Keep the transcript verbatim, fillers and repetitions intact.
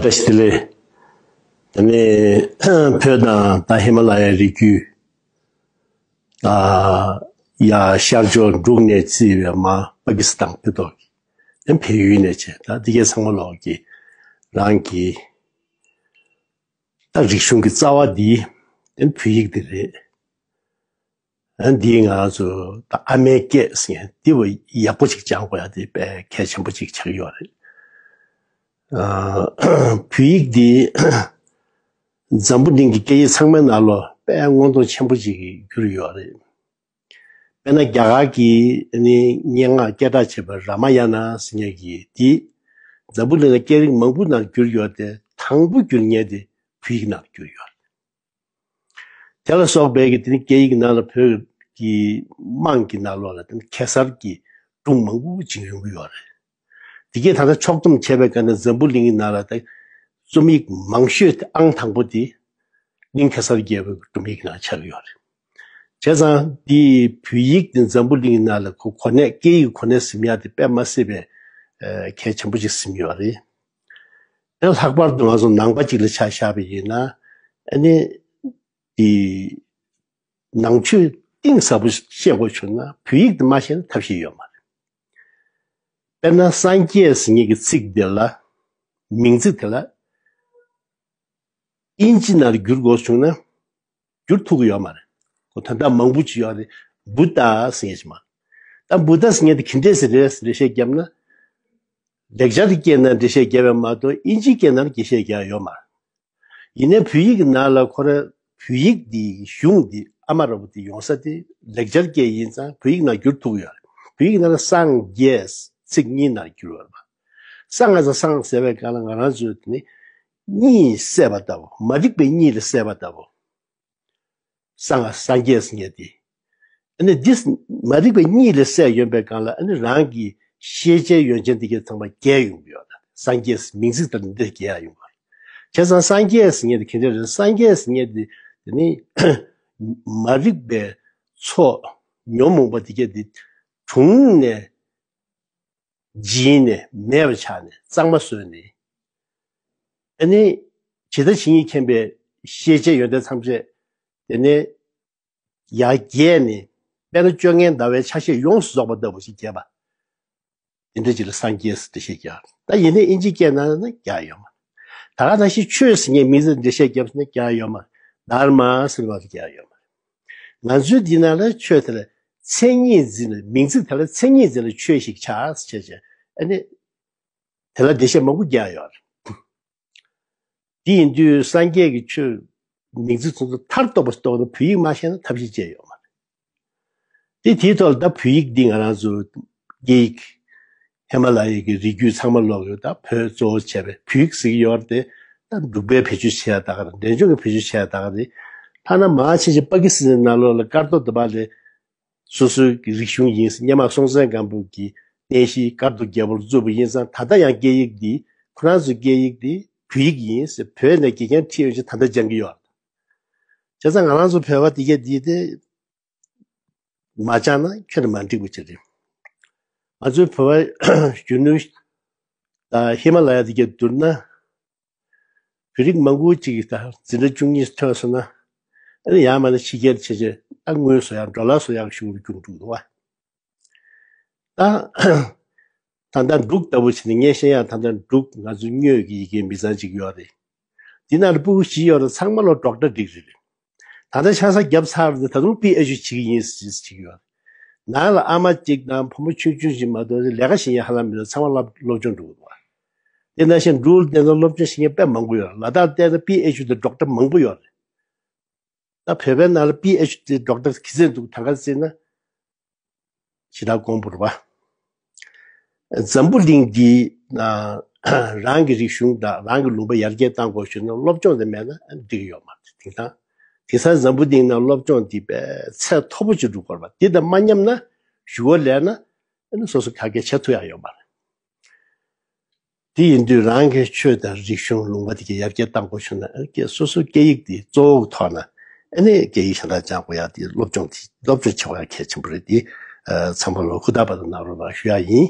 བཀྲ་ཤིས་བདེ་ལེགས། དེ་ནས་བོད་དང་ད་ཧི་མ་ལ་ཡའི་རི་རྒྱུད། ད་ཡ་ཤར་ཕྱོགས་འབྲུག་ནས་བརྩིས་པའི་མ་པ་ཀི་སི་ཐན་ཕེབས་ཐོག་གི། དེ་བལ་ཡུལ་ནས་བྱས། ད་འདི་གའི་ཚང་མ་ལོག་གི་རང་གི་ད་རིག་གཞུང་གི་རྩ་བ་འདི་དེ་བོད་ཡིག་འདི་རེད། ཨ་འདིའི་ང་རང་ཚོ་ད་ཨ་མའི་སྐད་ཟེར་མཁན་འདི་བ་ཡག་པོ་ཅིག་སྦྱང་དགོས་ཡ་དེ་དཔེ་གལ་ཆེན་པོ་ཅིག་ཆགས་ཡོད་རེད། ཨ་བོད་ཡིག་འདི་འཛམ་བུ་གླིང་གི་སྐད་ཡིག་ཚང་མའི་ནང་ལོགས་དཔེ་མངོན་མཐོ་ཆེན་པོ་ཅིག་གྱུར་ཡོད་རེད། དཔེར་ན་རྒྱ་གར་གྱི་ནི་སྙན་ངག་སྐད་གྲགས་ཆེ་བ་རཱ་མ་ཡ་ན་ཟེར་མཁན་གྱི་འདི་འཛམ་བུ་གླིང་ལ་སྐད་རིགས་མང་པོ་ནང་བསྒྱུར་ཡོད་དེ། དང་པོ་བསྒྱུར་མཁན་དེ་བོད་ཡིག་ནང་བསྒྱུར་ཡོད་རེད། དེ་ལ་སོགས་པའི་གི་དེ་ནི་སྐད་ཡིག་ནང་ལ་བོད་ཀྱི་དམངས་ཀྱི་ནང་ལོགས་ལ་དེ་ནི་གེ་སར་གྱི་སྒྲུང་མང་པོ་བྱིན་ཡོང་གི་ཡོད་རེད། དེ་གས་ད་ལྟ་ཕྱོགས་བསྡོམས་བྱས་པའི་སྒང་ནས་འཛམ་བུ་གླིང་གི་ནང་ལ་ད་རྩོམ་ཡིག་མང་ཤོས་དེ་ཨང་དང་པོ་དེ་གླིང་གེ་སར་རྒྱལ་པོའི་སྒྲུང་ཡིག་ནང་ཆགས་ཀྱི་ཡོད་རེད། བྱས་ཙང་འདི་བོད་ཡིག་དེ་འཛམ་བུ་གླིང་གི་ནང་ལ་གོ་གོ་གནས་སྐད་ཡིག་གོ་གནས་ཟིན་ཡ་དེ་དཔེ་མ་སྲིད་པའི་ཨ་གལ་ཆེན་པོ་ཅིག་ཟིན་ཡོད་རེད། ཡང་ལྷག་པར་དུ་ང་ཚོ་ནང་པ་ཅིག་ལ་ཆ་བཞག་པ་ཡིན་ན། ཨ་ནི་འདི་ནང་ཆོས་གཏིང་ཟབ་པོ་ཤེས་དགོས་བྱུང་ན་བོད་ཡིག་དེ་མ་ཤེས་ན་ཐབས་ཤེས་ཡོད་མ་རེད། དཔེར་ན་སངས་རྒྱས་ཟེར་མཁན་གྱི་ཚིག་དེ་ལ། མིང་ཚིག་དེ་ལ་དབྱིན་ཇི་ནང་ལ་བསྒྱུར་དགོས་བྱུང་ན་བསྒྱུར་ཐུབ་ཀྱི་ཡོད་མ་རེད། ཁོ་དོན་དག་མང་པོ་ཅིག་ཡོད་རེད། བུདྡྷ་ཟེར་མཁན་ཞིག་མ། ད་བུདྡྷ་ཟེར་མཁན་དེ་ག་འདྲས་ཟེར་རེད་ཟེར་འགྲེལ་བཤད་བརྒྱབ་ན། ལེགས་སྦྱར་གྱི་སྐད་ནང་འགྲེལ་བཤད་བརྒྱབ་པ་མ་གཏོགས་དབྱིན་ཇིའི་སྐད་ནང་འགྲེལ་བཤད་བརྒྱབ་ཡོད་མ་རེད། ཡིན་ནའི་བོད་ཡིག་གི་ནང་ལ་ཁོ་རང་བོད་ཡིག་འདི་གཞུང་འདི་ཨ་མ་ར་བོ་འདི་ཡོང་ས་དེ་ལེགས་སྦྱར་སྐད་ཡིན་ཙང་བོད་ཡིག་ནང་བསྒྱུར་ཐུབ་ཀྱི་ཡོད་རེད། བོད་ཡིག་ནང་ལ་སངས་རྒྱས་ཚིག་གཉིས་ནང་བསྒྱུར་བ་རེད་པ། སངས་ང་ཚོ་སངས་ཟེར་བའི་སྒང་ལ་ང་རང་ཚོས་དེ་ནི་གཉིད་སད་པ་ལྟ་བུ། མ་རིག་པའི་གཉིད་ལས་སད་པ་ལྟ་བུ། སངས་སངས་རྒྱས་ཟེར་མཁན་དེ། ཨ་ནི་འདི་མ་རིག་པའི་གཉིད་ལས་སད་ཡོང་པའི་སྒང་ལ་ཨ་ནི་རང་གི་ཤེས་བྱའི་ཡོན་ཅན་དེ་གའི་ཚང་མ་རྒྱས་ཡོང་གི་ཡོད་ལ། སངས་རྒྱས་མིང་ཚིག་ལྟར་འདི་རྒྱས་ཡོང་གི་ཡོད། བྱས་ཙང་སངས་རྒྱས་ཟེར་མཁན་དེ་ག་འདྲ་རེད། སངས་རྒྱས་ཟེར་མཁན་དེ་དེ་ནི་མ་རིག་པའི་ཚོགས་ཉོན་མོངས་པ་དེ་གའི་དེ་དྲུངས་ནས་འབྱིན་ནས་མེད་པ་ཆགས་ནས་གཙང་མ་བཟོས་ནས། ཨ་ནི་ཇི་ལྟ་ཇི་སྙེད་མཁྱེན་པའི་ཤེས་བྱའི་ཡོན་ཏན་ཐམས་ཅད་དེ་ནས་ཡར་རྒྱས་ནས། དཔེར་ན་བཅོ་ལྔའི་ཟླ་བའི་ཆ་ཤས་ཡོངས་སུ་རྫོགས་པ་ལྟ་བུ་ཞིག་རྒྱས་པ། དེ་འདྲ་ཅིག་ལ་སངས་རྒྱས་ཟེར་འགྲེལ་བཤད་རྒྱག་ད་ཡིན་ནའི་དབྱིན་ཇིའི་སྐད་ནང་ན་རྒྱག་ཡོད་མ་རེད། ད་ག་ནང་བཞིན་ཆོས་ཟེར་མཁན་མིང་ཚིག་འགྲེལ་བཤད་རྒྱབ་ཟེར་ན་རྒྱག་ཡོད་མ་རེད། དྷརྨ་ཟེར་བ་ལ་རྒྱག་ཡོད་མ་རེད། ང་ཚོའི་འདི་ནང་ལ་ཆོས་དེ་ལ་མཚན་ཉིད་འཛིན་ལ། མིང་ཚིག་དེ་ལ་མཚན་ཉིད་འཛིན་ལ་ཆོས་ཤིག་ཆགས་ཟེར་བྱས། ཨ་ནི་དེ་ལ་འགྲེལ་བཤད་མང་པོ་རྒྱག་ཡོད་རེད། དེ་ཡིན་དུས་སངས་རྒྱས་ཀྱི་ཆོས་མིང་ཚིག་ཚོ་ཚོ་མཐར་གཏུགས་པ་རྟོགས་ན་བོད་ཡིག་མ་ཤེས་ན་ཐབས་ཤེས་ཅི་ཡང་ཡོད་མ་རེད། དེ་དེའི་ཐོག་ལ་ད་བོད་ཡིག་འདི་ང་རང་ཚོ་སྐད་ཡིག་ཧི་མ་ལ་ཡའི་གི་རི་རྒྱུད་ཚང་མ་ལོག་ཡོད། ད་བོད་གཙོ་བོ་བྱས་པའི་བོད་ཡིག་ཟེར་གྱི་ཡོད་རེད་དེ། ད་འབྲུག་པས་བེད་སྤྱོད་བྱས་ཡ་ད་ག་རེད། འབྲས་ལྗོངས་ཀྱིས་བེད་སྤྱོད་བྱས་ཡ་ད་ག་རེད། ཐ་ན་མང་ཆེ་ཆེ་པ་ཀི་སི་ཐན་ནང་ལོགས་ལ་སྐར་རྡོ་དུ་བ་ལས། སོ་སོའི་གི་རིག་གཞུང་ཡིན་ཟེར། སྔོན་མ་སྲོང་བཙན་སྒམ་པོ་གི་གནས་གཞི་སྐར་རྡོ་རྒྱལ་པོ་ལ་བཙུགས་པ་ཡིན་ཙང་། ད་ལྟ་ཡང་སྐད་ཡིག་འདི་ཁོ་རང་ཚོའི་སྐད་ཡིག་འདི་བོད་ཡིག་ཡིན་ཟེར། བོད་ནས་དགེ་རྒན་ཁྲིད་ཡོང་ཅིག་ད་ལྟ་སྦྱང་གི་ཡོད། བྱས་ཙང་ང་རང་ཚོ་བོད་པ་འདི་གས་འདི་དེ་མ་སྦྱངས་ན་ཁྱོན་ནས་མ་འགྲིག་པ་ཅིག་རེད། ང་ཚོའི་བོད་པ་གཞོན་ནུ་ད་ཧི་མ་ལ་ཡ་འདི་གས་བསྡུར་ན། བོད་རིགས་མང་པོ་ཅིག་གིས་ད་འཛིན་གྲྭ་བཅུ་གཉིས་ཐོན་སོང་ན། ཨ་ནི་ཡང་མིན་ན་ཕྱི་རྒྱལ་ཆེ་ཆེ་ད་དངུལ་བཟོ་ཡག་ཌོ་ལར་བཟོ་ཡག་གི་གཞུང་ལ་བསྐྱུར་འགྲོ་གི་འདུག་བ། ད་ད་ལྟ་འབྲུག་ལྟ་བུ་བྱས་ནས་ངས་བཤད་ཡག་ད་ལྟ་འབྲུག་ང་ཚོ་དངོས་ཀྱི་ཡི་གེ་མི་ཚང་ཅིག་ཡོད་རེད། འདི་ནང་ལ་སྤུ་གུ་བཞི་ཡོད་རེད། ཚང་མ་ལོ་ཌོག་ཊར་ཌིག་རི་རེད། ད་ལྟ་ཆ་ཚང་བརྒྱབ་ཚར་རེད། ད་དུང་པི་ཨེཆ་ཌི་བྱེད་ཀྱི་ཡིན་ཟེར་བྱེད་ཀྱི་ཡོད་རེད། ནང་ལ་ཨ་མ་གཅིག་དང་བུ་མོ་ཆུང་ཆུང་ཞིག་མ་གཏོགས་ལས་ཀ་བྱེད་མཁན་ཧ་ལམ་མི་འདུག་ཚང་མ་སློབ་སློབ་སྦྱོང་འགྲོ་གི་འདུག་བ། དེ་ནང་བཞིན་འབྲུག་ལ་བལྟས་ན་སློབ་སྦྱོང་བྱེད་མཁན་དཔེ་མང་པོ་ཡོད་རེད། ལ་དྭགས་ལ་བལྟས་ན་པི་ཨེཆ་ཌི་ཌོག་ཊར་མང་པོ་ཡོད་རེད། ད་བོད་པའི་ནང་ལ་པི་ཨེཆ་ཌི་ཌོག་ཊར་ག་ཚོད་འདུག་ད་ག་རེ་བརྩིས་ན། ཞེ་དྲག་དཀོན་པོ་རེད་པ། འཛམ་བུ་གླིང་འདི་ན་རང་གི་རིག་གཞུང་དང་རང་གི་ལུང་པ་ཡར་རྒྱས་གཏང་དགོས་ཞུས་ན་སློབ་སྦྱོང་དེ་མེད་ན་འགྲིག་གི་ཡོད་མ་རེད། དེང་སང་དེང་སང་འཛམ་བུ་གླིང་ནང་སློབ་སྦྱོང་འདི་དཔེ་ཚད་མཐོ་པོ་ཅིག་འགྲོ་དགོས་རེད་པ། འདི་དང་མ་མཉམ་ན་གཞུག་གུ་ལས་ན་ཨ་ནི་སོ་སོ་ག་གེ་བྱེད་ཐུབ་ཡག་ཡོད་མ་རེད། དེ་ཡིན་དུས་རང་གི་ཆོས་དང་རིག་གཞུང་ལུང་པ་དེ་གའི་ཡར་རྒྱས་གཏང་དགོས་བྱུང་ན། ཨ་ནི་སོ་སོའི་སྐད་ཡིག་དེ་གཙོ་བོ་གི་ཐོག་ན་ཨ་ནི་སྐད་ཡིག་ཞེ་དྲག་སྦྱང་དགོས་ཡག་དེ། སློབ་སྦྱོང་དེ་སློབ་སྦྱོང་བྱེད་དགོས་ཡག་གལ་ཆེན་པོ་རེད། དེ་ཨ་ཚང་མ་ལོ་ཧུར་ཐག་པ་དང་གནང་རོགས་གནང་ཞུ་ཡག་ཡིན།